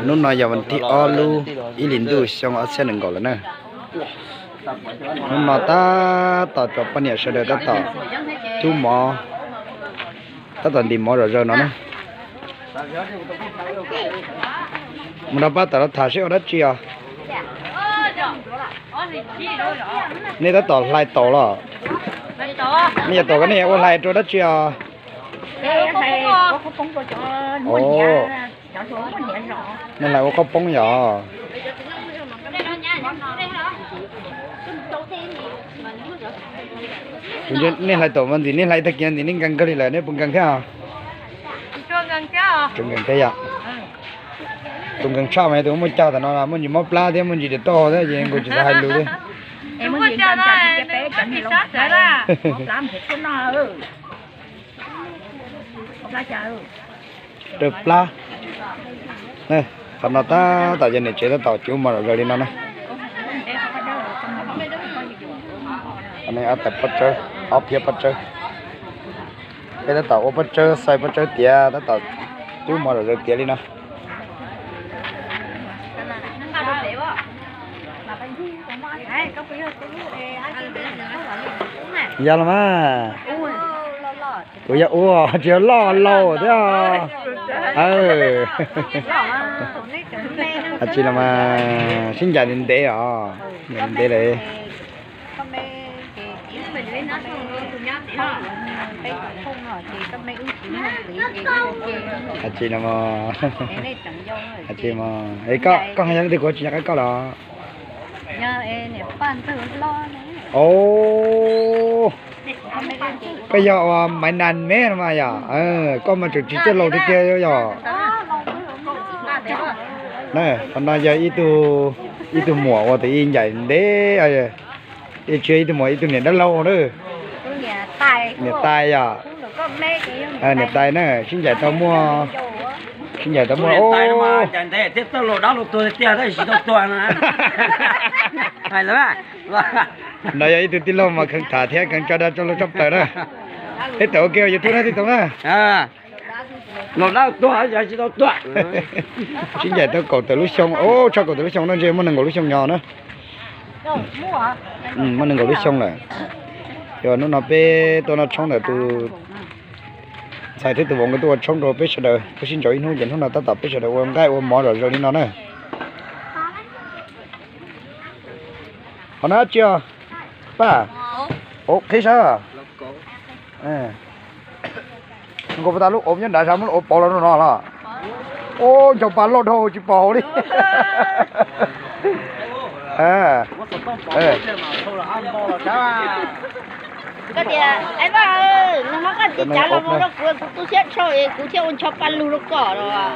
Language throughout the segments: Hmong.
Hnub no yog vas thib ob lub ib hlis ntuj xyoo ob txhiab nees nkaum lawm na. Hnub no tab tom cov poj niam sawv daws tab tom cub mov, tab tom ntim mov zom zaws no na. Mus nrog pab tom no tham seb ua dab tsi os. Nej tab tom hlais taum los? Nej yog taum ko nej ua hlais rau dab tsi os? Nej hlais ua qhob poob yog? Nej hlais taum mas ntxim nej hlais tag kis ntxim nej nkees kawg li lawm nej puas nkees thiab? Tseem nkees thiab yom. Tus nkees tshaj mas yog tus muaj cag tam no muaj ntsis mob plab thiab muaj ntsis diav taub hau thiab ces nkaus tsis tau hais lus li. Raws plab. Qhov no tab tom yog niam tsev tab tom cub mov zom zaws li no na. Ob tag pob tsawb, ob phiab pob tsawb. Peb tab tom ua pob tsawb, xaws pob tsawb tiav, tab tom cub mov zom zaws tiav li no. Yog los mas, kuv yog ua tsis yog loj laus thiab. Tsis los mas sib ncaim ntev os, ntev lawm. Tsis los mas, koj ho yog leej twg kuv tsis nco qab koj los? Koj yog uas Maiv Nas me no mas yom, koj mas tseem tsis txawj laus tiag tiag yom. Qhov no yog ib tug muam uas tus ib ncaim ntev, ib tug muam ib tug niam dab laug na. Niam tais yom. Niam tais na, sib ncaim tau muaj, sib ncaim tau muaj. No yog ib tug tij laug mas kheev tham thiab kheev tso dag rau lub tshaj plaws na. Peb tawm ua ke YouTube na tij Tooj na. Sib ncaim tau kaum tawm lub xyoo, tshaj kaum tawm lub xyoo no ntshe muaj nees nkaum lub xyoo nyo na. Muaj nees nkaum lub xyoo lawm. Yog hnub no peb tuaj noj tshoob ntawm tus ntxhais thiab tus vauv nkawd tuaj ua tshoob rau peb sawv daws, tuaj sib ntsaum ib hnub ces hnub no tab tom peb sawv daws ua nqaij ua mov zom zaws li no na. Qhov no dab tsi os? Paj, qhib sab. Nkaus puas tas lub auv nyob nrad sab muab lub auv pauv los rau no los? Ua ncaug pa loj dhau tsis pom hauv li. Koj tias, Ais Vaj, nag hmo koj tsis cav los mus rau kuv, kuv tu siab tshaj es kuv thiaj ua ncho pa lug rau koj los.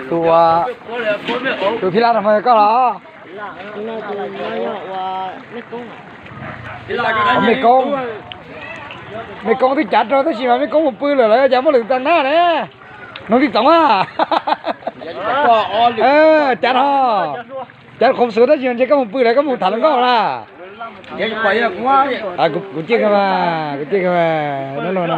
Tus, tus phij laj no mas yog koj los? Mej Koob, Mej Koob twb cav rau tab sis mas Mej Koob mus pw lawm, lawv cas muab lwm tag nab ne. Nug tij Toom a. Cav rau, cav khoom xwb tab sis ntshe koj mus pw lawm, koj mus tham hluas nkauj na. Kuv ciaj kawg mas, kuv ciaj kawg mas, nab laug na.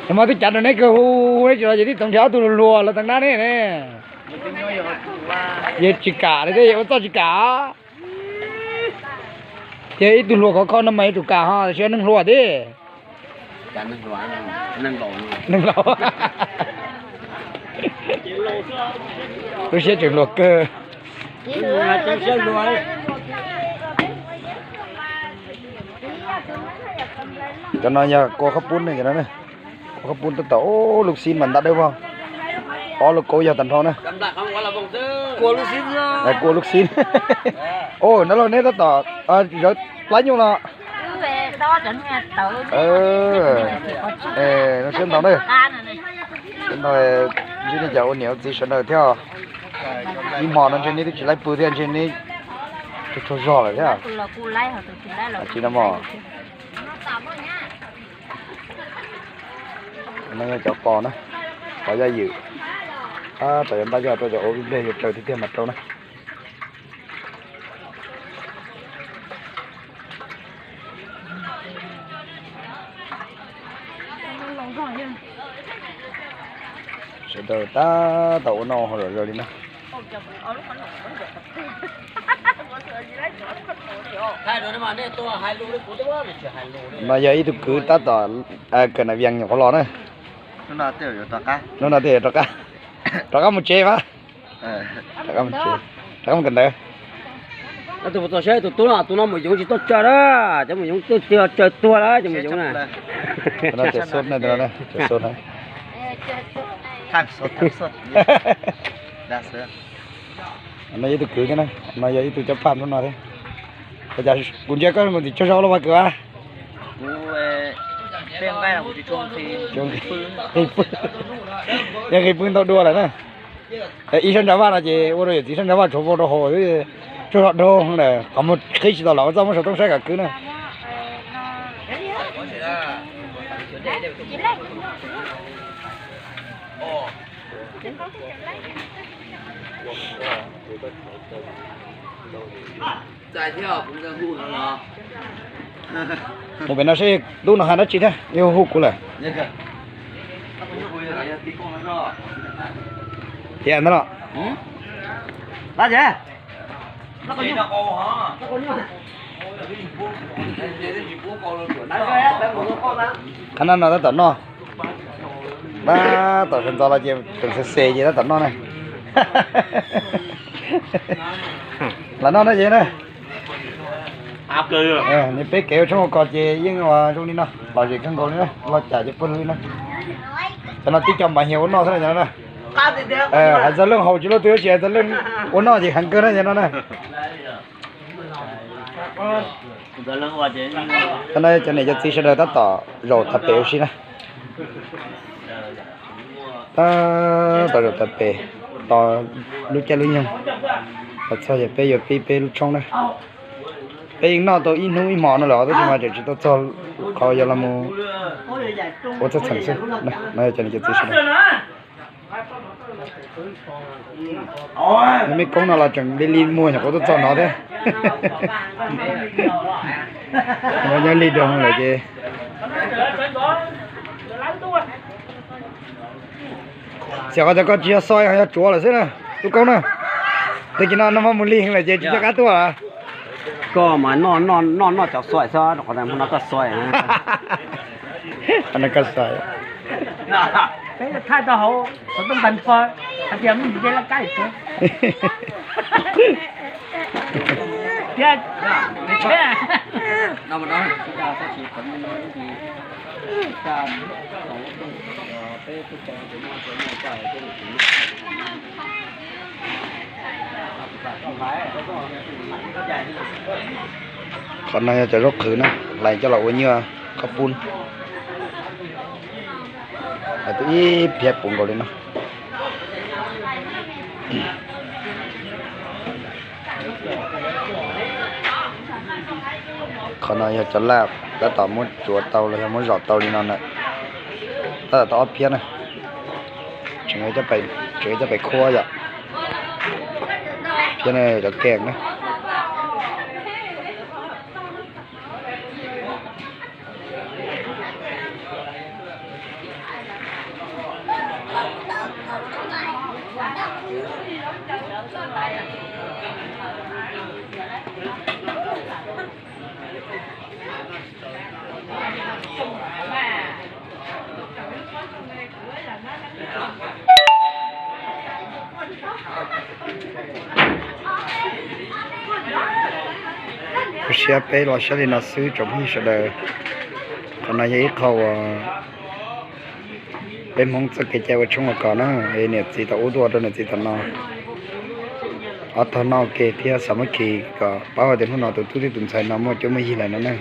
Nag hmo twb cav rau neb kawg hu, neb tsis los ces tij Toom nrhiav ob tug hluas hluas los tag nab ne ne. Yog tsis kam li thiab, ua txuj tsis kam. Ces ib tug hluas khov kho no mas yuav tsum kam ho, tam sis yog neeg hluas thiab. Neeg laus. Lub siab tseem hluas kawg. Cov no yog kua qhab pub ne, cov no ne. Kua qhab pub tab tom, lub xib mas nta dawb vog. Ob lub kaub yog tag nrho na. Kua lub xib. Nab laug neb tab tom zawv plab nyuj los? Siab ntau na. Siab ntau, ntshe nej cov ua niam ua txiv sawv daws thiab. Ib hmo no ntshe neb twb tsis laib pw thiab, ntshe neb tsaug zog lawm thiab. Tsis no mog. No yog cov qos na, qos yaj ywm. Tab tom yuav npaj coj rau cov ua nplej yuav raws tiag tiag mas rau na. Sawv daws tab tom ua noj ua haus zom zaws li na. No yog ib tug kwv tab tom kawm nas vias nyuam qhuav los na. Hnub no tej yuav rov qab, rov qab mus tsev mas. Rov qab mus tsev, rov qab mus kawm ntawv. Tus txog saib tus tub no, tus no mus yoov tsis tuaj tsawg na, cov mus yoov tuaj tsawg tuag lawm cov mus yoov na. No yog ib tug kwv thiab na, no yog ib tug cov paj hnub no thiab. Ua cas kuv ntsia koj mus tim tsaug zog los mas kwv a? Yog nqis pw ntau dua lawm na. Ib sab nra vaj no ces ua rau yawm txiv sab nra vaj tshuav vau rau hauv, tsaug zog dhau lawm, qhov muag qhib tsis tau los ua txoj muab saum toob saib kom kwv na. Mus pem no seb tub no hais dab tsi thiab, yeej hu hu kuv lawm. Tias ntag los. Qhab nab no tab tom noj. Tab tom sawv ntxov los ces tseem xes xes ces tab tom noj na. Lam noj na ces na. Nws peb kev ua tshoob ua kos ces yeej ua zoo li no, lom zem kawg nkaus li na, loj cas ces puag li na. Cov no tib co npav hiav ua noj xwb na cov no na. Hais txog leej haus tsis luaj twg, tsis hais txog leej ua noj ces heev kawg na cov no na. Cov no cov niam cov txiv sawv daws tab tom zaum tag pem ua si na. Tab tom zaum tag pem tos lub caij lub nyoog los txog ces peb yuav pib peb lub tshoob na. Peb yeej noj tau ib hnub ib hmo no lawm tab sis mas tseem tsis tau txog qhov yuav los mus ua txheej txheem xwb. No yog cov niam cov txiv sawv daws. Nws me koob no los tseem li li muag nyuam qhuav tuaj txog no thiab. Nyob li rau lawm ces xyov qhov cov koj tsis yog xoi, yog tsuav lawm xwb na, tub koob na. Tag kis no noj mov mus lig lawm ces tsis nco qab tuaj. Koj mas noj noj noj cov xoi xwb, rau qhov tias hnub no koj xoi. Hnub no koj xoi. Peb thaij tau hauv xov tooj tas nrho hais tias me ntsis dej laj kab xwb. Tias Qhov no yog cov zaub qhwv na, lais coj los ua nyuaj koj pub. Lais tau ib phiab puv nkaus li no. Qhov no yog cov laj tab tom muab tsuav tau los yog muab zom tau li no na. Tab tom tau ob phiab na. Tseem coj pem khuab yom. Phiab no cov kev na. Lub siab peb los siab li no xwb tsoom phooj ywg sawv daws. Qhov no yog ib qho uas peb Hmoob txoj kev cai ua tshoob ua kos na, niam txiv thaum ub tuaj ua rau niam txiv thaum no. Ob tog noj ua ke thiab xav muab khi kom paub hais tias hnub no tus tub thiab tus ntxhais no muaj cuab muaj yig lawm no na.